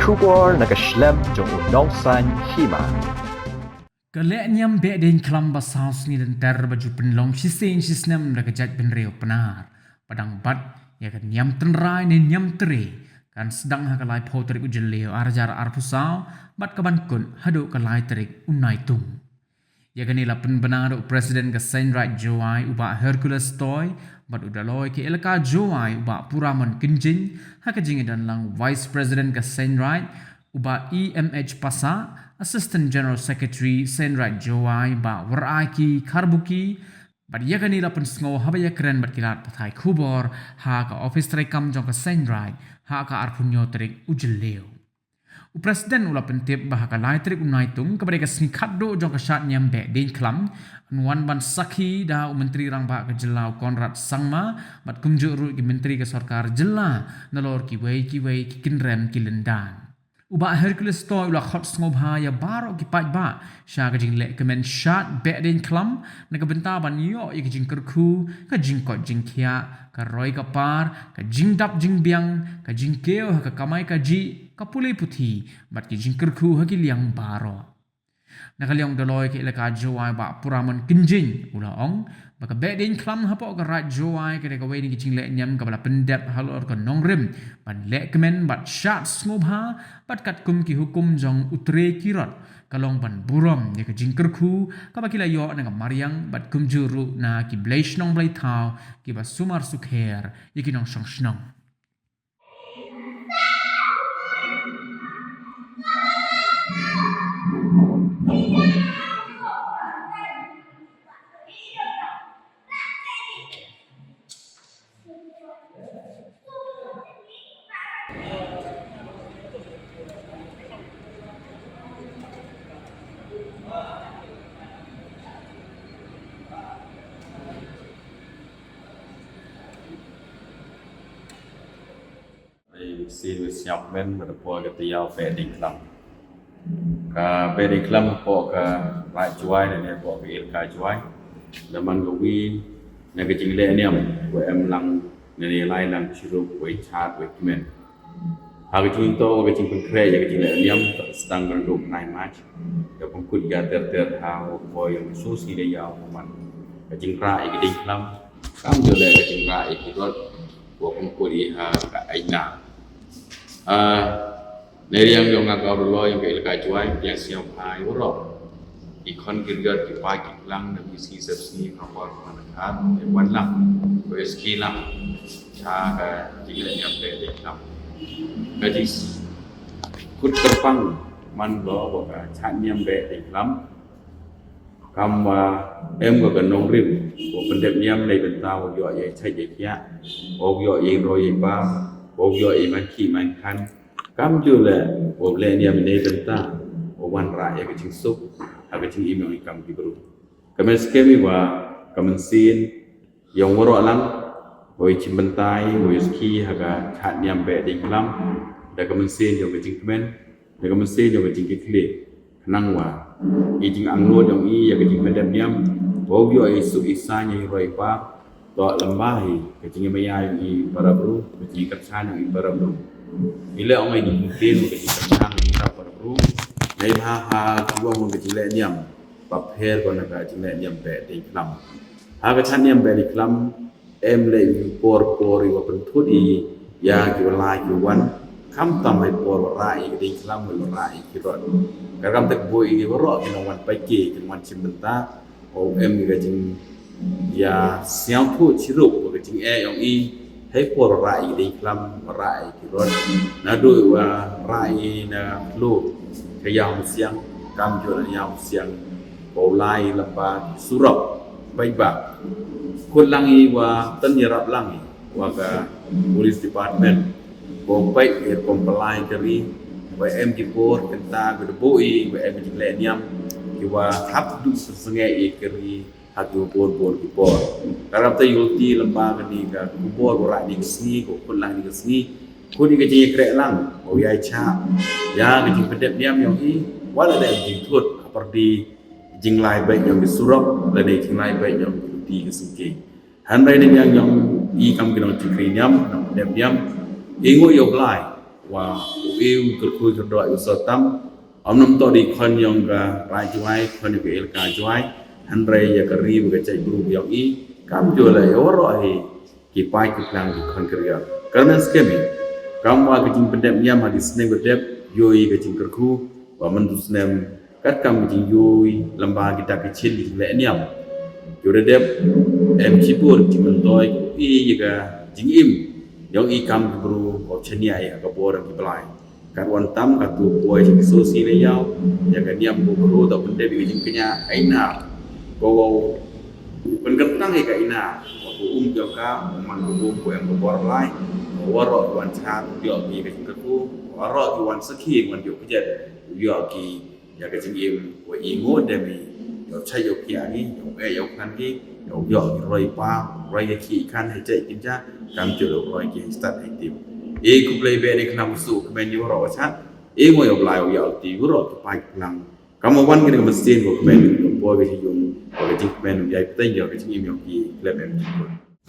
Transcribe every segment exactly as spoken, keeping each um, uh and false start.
Khubor na ka shlem jong u Nongsaiñ Hima. Ka lehniam Behdeiñkhlam ba saw sngi lynter ba ju pynlong shisien shisnem da ka jaitbynriew Pnar, ba dang bat ïa ka niam tynrai ne niam tre, kan sdang ha ka laiphew tarik u Jylliew ar hajar arphew saw bad ka ban kut haduh ka lai tarik u Naitung. Ïa kane la pynbna da u President ka Seiñraij Jowai u Bah Hercules Toi bad u Daloi ka Elaka Jowai u Bah Puramon Kynjing, ha ka jingïadon lang u Vice President ka Seiñraij u Bah E M H Passah, Assistant General Secretary Seiñraij Jowai Bah Waraiki Kharbuki. Bad ïa kane la pynsngew haba ïakren bad ki lad pathai khubor ha ka ophis treikam jong ka Seiñraij ha ka arphew hynñiew tarik u Jylliew. U President u la pyntip ba ha ka lai tarik u Naitung, kaba dei ka sngi khatduh jong ka shad niam Behdeiñkhlam, yn wan ban sakhi da u Myntri Rangbah ka Jylla u Conrad Sangma bad kumjuh ruh ki Myntri ka Sorkar Jylla, nalor kiwei kiwei ki kynrem ki lyndan. U Bah Hercules Toi u la khot sngewbha ïa baroh ki paidbah sha ka jinglehkmen shad Behdeiñkhlam na ka bynta ban ïoh ïa ka jingkyrkhu, ka jingkoit jingkhiah, ka roi ka par, ka jingdap jingbiang, ka jingkiew ha ka kamai kajih, ka pule puthi bad ki jingkyrkhu ha ki liang baroh. Na ka liang u Daloi ka Elaka Jowai Bah Puramon Kynjing u la ong ba ka Behdeiñkhlam hapoh ka Raid Jowai ka dei kawei na ki jinglehniam kaba la pyndep halor ka nongrim ban lehkmen bad shad sngewbha, bad katkum ki hukum jong u Tre Kirot, ka long ban burom ïa ka jingkyrkhu kaba ki la ïoh na ka mariang bad kumjuh ruh na ki blei shnong blei thaw kiba sumar sukher ïa ki nongshong shnong. Ai, sien wei sñiaw kmen, ba da poi ka tayaaw Behdeiñkhlam. Ka Behdeiñkhlam hapoh ka Raid Jowai, ne, ne hapoh ka Elaka Jowai. Da man ka wi na ka jinglehniam, wa em lang, ne, ne lai lang chirup, wei chad, wei kmen. Ha ka jingto, ka jingpynkhreh, ïa ka jinglehniam, sdang ka duk nine March. Ka pynkut ïa ter ter ha, wa poi ïa u sus ngi da ïa u man. Ka jingrah ïa ka deiñkhlam, kam ju leh ka jingrah ïa ki rot, wa pynkut ïa ha ka aina. Ah, na liang yong nga ka Daloi yong ka Elaka Jowai, ïa sñiaw bha ïa waroh. I khon ki riat ki paid ki klang na ki sngi sep sngi ha por ha na khan, ïa wan lang, ko ïa ski lang. Cha ka jingleh niam Behdeiñkhlam. Ka jing kut kyrpang man lo, ko ka chad niam Behdeiñkhlam. Kam wa em ko ka nongrim, ko pyndep niam nei bynta, ko ïoh ïa chait ïa khiah, ko ïoh ïa roi ïa pa, ko ïoh ïa man ki man khan. Kam ju leh, ko leh niam nei bynta, ko wanrah ïa ka jingsuk, ha ka jingim yong i kam ki bru. Ka mynsiem i wa, ka mynsiem, yong waroh lang, ko i chim bynta i, ko i ski ha ka chad niam Behdeiñkhlam, da ka mynsiem yong ka jingkmen, da ka mynsiem yong ka jingkitkhlieh. Khnang wa i jingangnud yong i ïa ka jingpyndep niam, ko ïoh i suk i saiñ ïa i roi i par, to lamba hi ka jingïamaya yong i para bru, ka jingkyrchan yong i para bru. I leh ong i jingkyrchan, ka jingkyrchan yong i para bru. Nei bha ha kiwei ka jingleh niam, ba pher ko na ka jingleh niam Behdeiñkhlam. Ha ka chad niam Behdeiñkhlam, em leh i por por i wa pynthut i ïa ki wa lai ki wan. Khamtam ha i por wa rah ïa ki deiñkhlam, wa rah ïa ki rot. Ka kam tek boi i waroh ki nongwan paike, ki nongwan chim bynta. O em i ka jingïasñiawthuh chirup, ka jingeh yong i, ha i por wa rah ïa ki deiñkhlam, wa rah ïa ki rot. Naduh wa rah ïa na khloo, ka Ïawmusiang, kamjooh na Ïawmusiang, ko lai lamba surok, paidbah. Khut lang i wa tan ïarap lang i wa ka Police Department, ko peit i rukom pynlait ka ri, wa em ki por, kynta, ko da buh i, wa em ki jingleh niam, ki wa hap duh pynsangeh i ka ri, ha ki bun bun ki por. Ka rap te ïohi lamba kani ka khubor wa rah ni ka sngi, ko khut lang ni ka sngi, khut i ka jingïakhreh lang, ko ïai chah ïa ka jingpyndep niam yong i, wa la dei jingthut, ha pyrdi jinglai beit yong ki surok, lane jinglai beit yong ki luti ki syngkien. Hynrei na liang yong i kam ki nongshakri niam, nongpyndep niam, i nguh ïa u Blai, Wa u e u kyrkhu kyrdoh u sot tam. Ym nym toh dei khon yong ka Raid Jwai, khon yong ka Elaka Jwai. Hynrei ïa ka ri bad ka jaitbru yong i, kam ju leh ïa waroh hi ki paid ki phlang ki khon ki riat. Kyrmen skhem hi, kam wa ka jingpyndep niam ha ki snem ba dep, ïoh i ka jingkyrkhu wa mynta u snem, kat kam ka jingïohi lem bad kita ki chin ki jingleh niam. Ïoh da dep em chibun jingmyntoi, i ïa ka jingim yong i kam ki bru, ko chania ïa ka bor ki blai. Kat wan tam ka tu poi sha ki sosi le ïaw, ïa ka niam ko bru, to pyndep ïa ka jingkñia ai na. Ko wow pynkyntang ïa ka ina, ko um ïa ka, man ko um ko em ko bor blai, ko waroh wan chan ïa ki ka jingkyrkhu, waroh wan sakhi wan ïa ka jet, ïa ki ïa ka jingim, wa i ngo dem i, ïa chai ïa ki ani, ïa eh ïa kan ki, ïa ïa ki roi pa, roi ïa ki kan he chai kin ja, kam ju roi ki stad he tim. E ku blai be ni khnam su kmen ïa ro chat, e ngo ïa blai ïa ti ro ki pai klang. Kam wan ki ni ka mesin ko kmen, ïa po ki yung, ko ka jing kmen ïa pteng ïa ka jingim ïa ki klem em ki.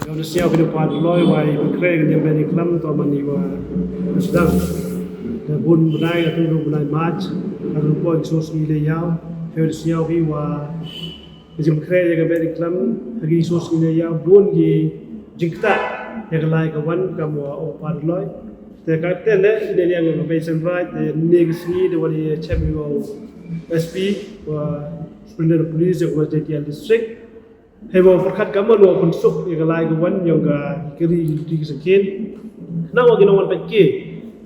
Ïa u da siaw ki da pa du loi wa i ba kre ka jingim bad i klam to man i wa sdang. Da bun bnai ka tu bnai March ka tu poi so sngi le ïaw. Ïa u da siaw ki wa ka jingkre ïa ka bad i klam ha ki so sngi le ïaw bun ki jingkta ïa ka lai ka wan kam wa o pa du loi. Te ka te le i de liang ka Basin Right te ne ka sngi de wa i chem i wa S P wa Superintendent of Police wa J T L District. Hei ba pyrkhat ka mon wa pynsuk ïa ka lai ka wan yong ka kiri ti ki sakin. Na wa ki nong wan peit ki.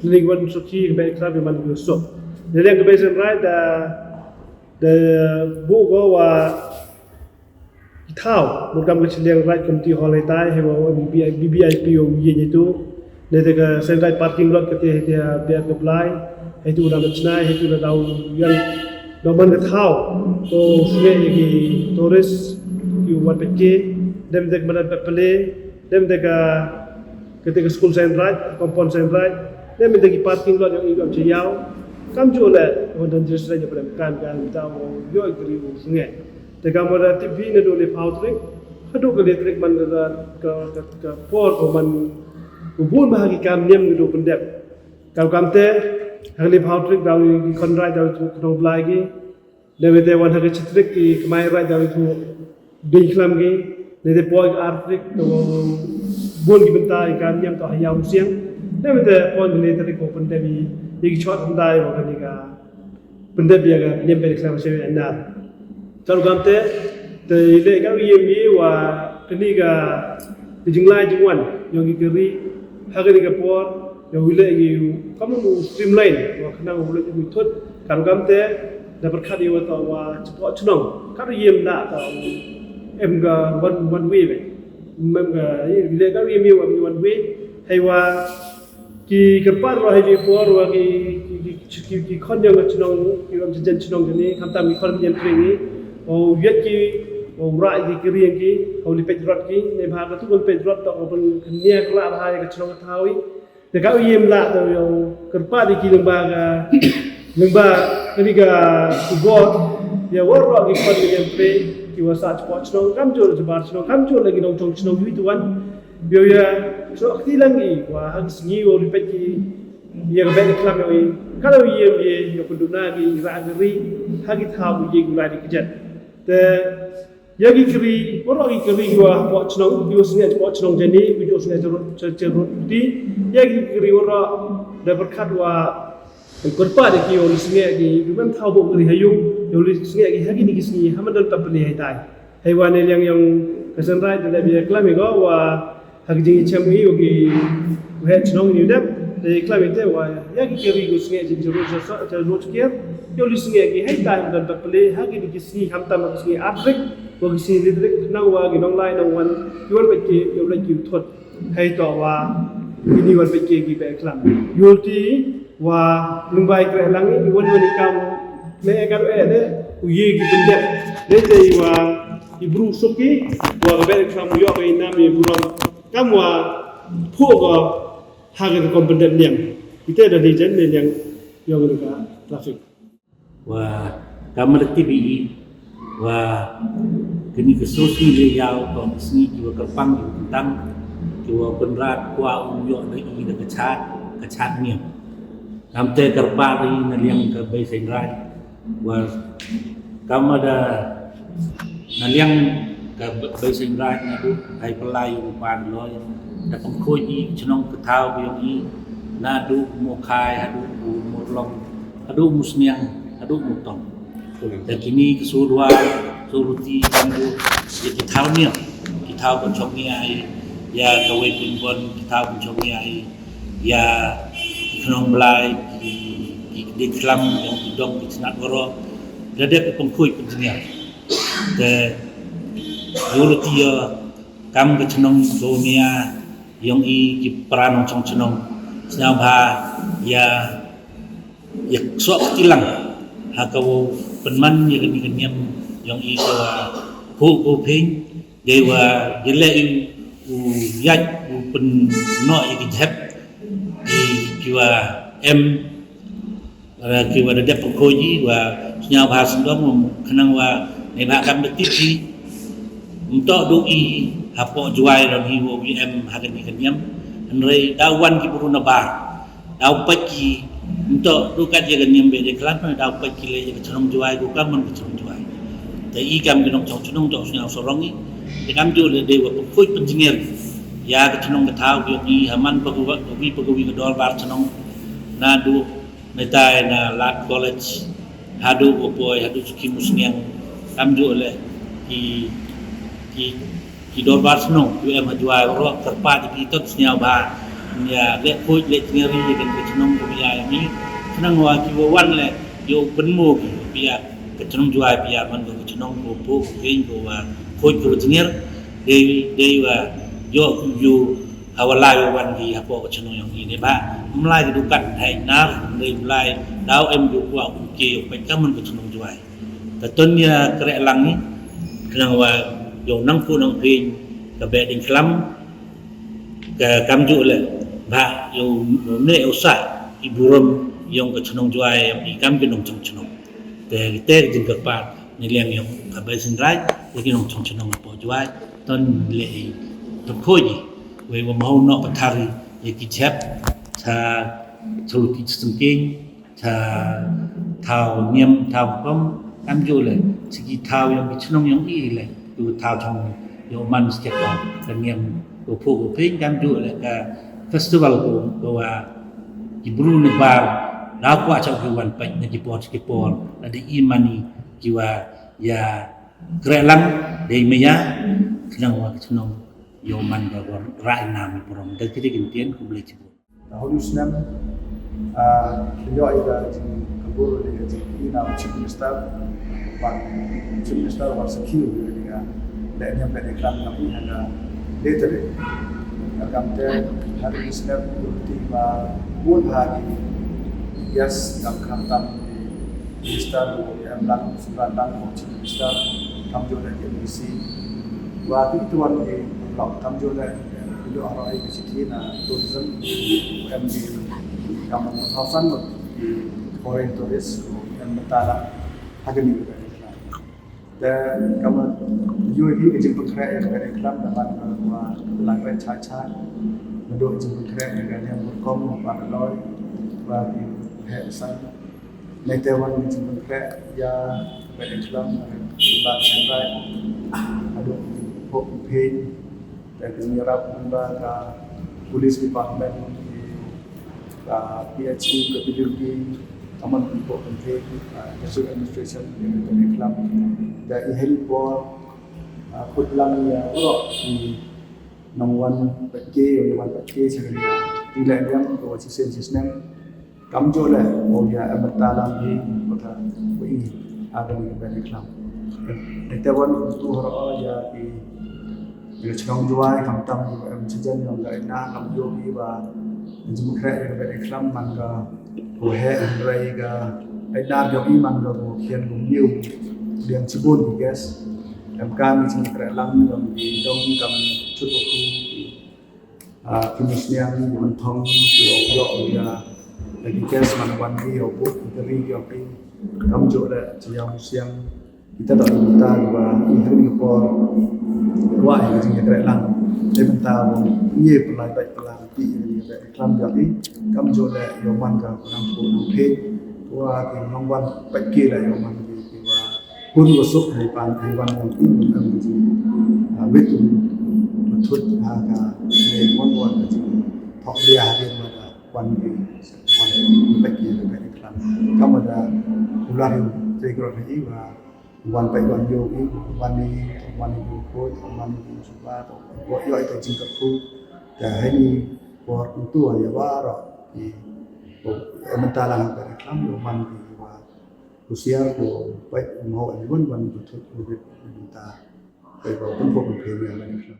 Ni wan suk ki ka bai krab man ki suk. Ni leng ka bai sen rai da da bu ko wa ki thaw. Mut kam ka chiliang rai kum ti hol hei tai hei ba wa B B I P o ye ni tu. Nete ka Central Parking Lot kate hei tia biar ka blai. Hei tu da chna hei tu da dau yan. Dau man ka thaw. Ko sunge ye ki tourist ki wan peke. Dem dek mana pepele. Dem dek ka kate ka school sen rai, compound sen rai. Dem dek ki parking lot yang iwam che yau. Kam ju le wan dan jenis rai je pada kan kan tau yo kri sunge. Te ka mara tip hi na du le pau trik, hadu ka le trik man ka ka ka por ko man ko bun ba ha ki kam niam ka du pyndep. Ka kam te ha le pau trik da ki khon rai da tu knong blai ki. Da te wan ha ka chitrik ki kmai rai da tu ding khlam ki. Da te poi ka ar trik ko bun ki bynta i kam niam to ha yau siang. Da te poi ka le trik ko pyndep i ki chot pyndai wa ka ni ka pyndep ïa ka niam peit khlem shem ïa nar. Ka rukom te te i le ka ïem ïa wa kani ka ka jinglai jingwan yong ki kari ha kani ka por ïa wi le ïa ka mon u streamline wa khnang u le ïa wi thut. Ka rukom te da pyrkhat ïa wa ta wa chipok chnong ka ru ïem da ta em ka wan wan wi be mem ka i le ka ïem ïa wa wan wi hei wa ki kyrpad ruh ha ki por ruh ki ki ki ki khon jong ka chnong ki wan jen chnong jong ni khamtam ki khon jen pring ni o yet ki o ra ki ki riang ki o li pej rot ki ne bha ka tu kon pej rot to o pun nia kla bha ka chnong ka thawi te ka yem la to yo kyrpad ki leng ba ka leng ba ka ni ka bor ya wor ruh ki khon jen pring ki wa sa chpo chnong kam jor jbar chnong kam jor lagi nong chong chnong wi tu wan Biyo ya so ki lang i wa hang sngi wa li pet ki ya ka bet klam ya i ka lo ye ye ya pun duna ki ra ngri ha ki tha bu ye ki la di kjet te ya ki kri wa ro ki kri wa po chnong ki wa sngi po chnong jani ki jo sngi ro ro ti ya ki kri wa ro da berkat wa Pyrpad ïa ki ïa u leh sngewbha ki, ki ban thaw bok ri ha ïung, ïa u leh sngewbha ki ha kine ki sngi ha man don ta pynïaid tai. Hei wan ïa liang ïong ka Sunrise da leh bia klam ïa ko wa ha ki jingchem ïa u ki heh chnong ïa u dep da ïa klam ïa te wa ïa ki kari ïa u sngewbha jin jurut sa sa jurut kier ïa u leh sngewbha ki hei tai ha man don ta pynïaid ha kine ki sngi khamtam ha ki sngi artrik wa ki sngi litrik nang wa ki nonglai nang wan ki wan bad ki ïa u leh ki u thot. Hei to wa ini wan peit ki ki ba klam. Yulti wa lungbai kre lang i wan wan i kam me e kar e de u ye ki bendek. Dei dei wa i bru suki wa ka ba klam u yok i nam i bru kam wa phu ko ha ka kom bendek niang. Ite da di jen ne niang yong ka traffic. Wa ka mala tibi i wa kini ka sosi le yau ka sngi ki wa ka pang ki wa tang ki wa Conrad kwa u yo da i da ka chat ka chat ngi. Kam te kyrpad ri na liang ka Beiseinraij. Wa kam da na liang ka Beiseinraij naduh hai pylai u pan loi. Da pynkhoj i chnong ka thaw ka yong i naduh Mokhai haduh u Morlong haduh Musniang haduh Mutong. Da kini ka sudwa surti kan du ya ki thaw niam ki thaw kan chong ni ai ya ka wei pun bon ki thaw kan chong ni ai ya ki khnong blai ki ki ding khlam yong ki dong ki chnat waro da dep pengkhuid penjingiar. Te yuluti ya kam ka chnong Somia yong i ki pran chong chnong sñiaw bha ya ya sok tilang ha ka wo penman ya ka ni ka niam yong i ka wa hu ko ping de wa ya le u yaj u pen no ya ki jep i ki wa em ki wa da dep ko ji wa sñiaw bha sendong khnang wa ne bha kam da tip i mto do i hapo juai ram hi wo em ha ka ni ka niam. Hynrei da wan ki buru na bar Daw pait ki nto du kat ya ka niam be de klan na daw pait ki le ya ka chnong juai ko ka man ka chnong juai. Te i kam ki nong chong chnong to sñiaw sorong i. Te kam ju le de wa pengkhuid penjingiar ya ka chnong ka thaw ki i haman pa ka wi pa ka wi ka dorbar chnong na du metai na Lad College hadu u poi hadu suki musniang kam ju le ki ki ki dorbar shnong u em ha juai ro kerpa di ki tot sniaw ba nia le khuid le tngeri kan ke chnong ku bia mi chnong wa ki wa wan le yo penmo ki bia ke chnong juai bia man ke chnong ku pu ku king ku wa khuid ku tnger dei dei wa yo ku yo ha wa lai wa wan ki ha po ke chnong yong ki ne ba mlai ki dukan hai nar dei mlai dau em yo ku wa ku ke yo pe kaman ke chnong juai. Ka ton ya kreh lang ni khnang wa yow nang ku nang phin ka be ding khlam ka kam ju le ba yow ne yow sa i burom yong ka chnong juai yong i kam ki nong chong chnong. Te te jing ka pa ni liang yong ka be sin rai ya ki nong chong chnong po juai ton le i to ko ji wei wa mau no pathari ya ki chep cha chulu ki sengking cha thaw niam thaw kom kam ju le sigi thaw yong ki chnong yong i le tu thaw chong yo man sket ka niam ko phu ko pin kam ju le ka festival ko ko wa ki bru ne bar da kwa cha ki wan pa ne ki por ki por da di i mani ki wa ya kreh lang dei me ya khnang wa ki chnong yo man ka wa rai na mi burom da ki kin tien ku ble chi. Hulu snem ah yo ida jing kabur de jing ina Chief Minister ban Chief Minister ban sakhi de ya le nyam de kram na ina da letere kam te hulu snem ti ba bun ha ki yes kam kam tam Minister em lang sukan lang Minister kam jo da M D C wa ti tuan ki lok kam jo da jo aro ai ki siti na tourism em di kam thousand ki foreign tourist em betala hagani da kam jo ki ki jing pengkhreh ya ka klam da ban wa lang bai cha cha do jing pengkhreh ya ka yang berkom wa loi wa ki he sang Nai te wan ni jingpynkhreh ïa ka Beit Iklam ba ka Sengrai haduh pok phin da ka jingïarap ba ka Police Department, ka P H U, ka P D P, ka mon pok phin ka District Administration ïa ka Beit Iklam da i heli por kut lang ïa urok i nang wan pake ïa wan pake sengrai ïa ila ïa ka wan sisen sisnem. Kamjooh leh, ong ïa, em, mynta lam hi, mynta, wi, ha kane ka Beit Iklam. Te wan, tu, haro, ïa, ki, ïa, chnong Jowai, khamtam, em, sejen, ïa, ka, ina, kamjooh, ki, ba, jingpynkhreh, ïa, ka Beit Iklam, man ka, ko he, hynrei, ka, ina, ïa, ki, man ka, ko khian, ko miew, diang chibun, ki guest, em, kam, jingpynkhreh, lang, ïa, ki, dong, kam, chut, ko, ki, Ah, ki musniang, ki mynthong, ki ïoh, ïoh, ïa, lagi kes man wan ki ïoh buk, ki ri ïoh ki, kamjooh leh, cha ïa musiang, kita da mynta, ba, i hring ki por, wa, i jingïakhreh lang, te mynta, wa, i pynlai bait pynlai ti, i Ka klam jong i kam ju leh ïoh man ka nang phu nang phi. Wa ki nang wan peit ki leh ïoh man ki ki wa hun wa suk hei pan hei wan jong i mun kam ji. Wit u thut ha ka ne wan wan ka ji. Thok dia ha dia ma da wan ki wan peit ki leh ka klam. Kam da ular yu te gro hei wa wan peit wan yu i wan ni wan ni ko wan ni suba to wa yu i to jing ka phu. Ka hei ni por tu ya wa ro i ko mentala ha ka klam yu man ki wa Kusiar ko peit mo ai wan wan ko thut ko bit mynta. Peit ko pun ko pun phe wan wan.